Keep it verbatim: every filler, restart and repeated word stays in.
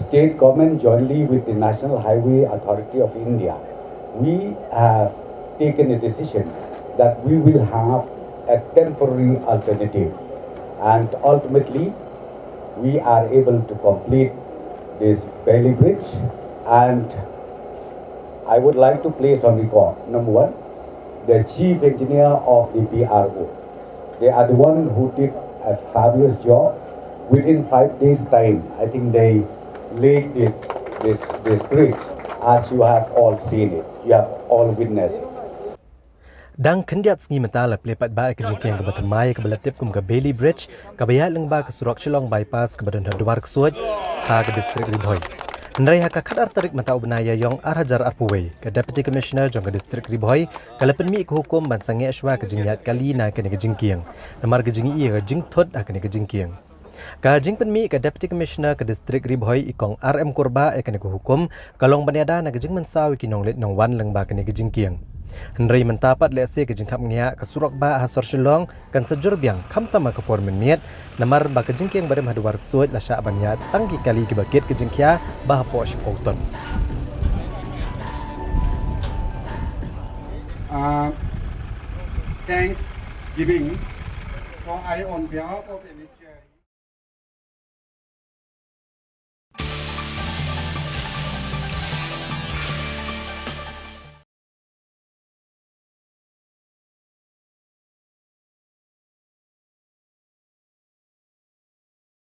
State government jointly with the National Highway Authority of India, we have taken a decision that we will have a temporary alternative, and ultimately we are able to complete this Bailey Bridge. And I would like to place on record, number one, the chief engineer of the B R O. They are the one who did a fabulous job. Within five days' time, I think they laid this, this, this bridge, as you have all seen it, you have all witnessed it. Dang khyndiat sngi mynta la plie pat ba ka jingkieng kaba thymmai kaba la tip kum ka Bailey Bridge kaba ïaid lyngba ka surok Shillong Bypass kaba don ha Dwar Ksuid ha ka district Ri Bhoi. Hynrei ha ka khatar tarik mynta u bnai Ïaïong ar hajar arphew wei, ka Deputy Commissioner jong ka district Ri Bhoi ka la pynmih ka hukum ban sangeh shwa ka jingïaid kali na kane ka jingkieng. Namar ka jingïohi ka jingthut ha kane ka jingkieng. Ka jingpynmih ka Deputy Commissioner ka district Ri Bhoi i Kong R M Kurbah ïa kane ka hukum ka long ban ïada na ka jingmynsaw ïa ki nongleit nongwan lyngba kane ka jingkieng. Hynrei mynta pat lehse ka jingkhapngiah ka surok bah ha sor Shillong kan sa jur biang khamtam ha ka por mynmiet namar ba ka jingkieng barim ha Dwar Ksuid la shah ban ïaid tang ki kali kiba kit ka jingkhia ba hapoh shiphew ton. Uh, thanksgiving. So I, on behalf of N H A I,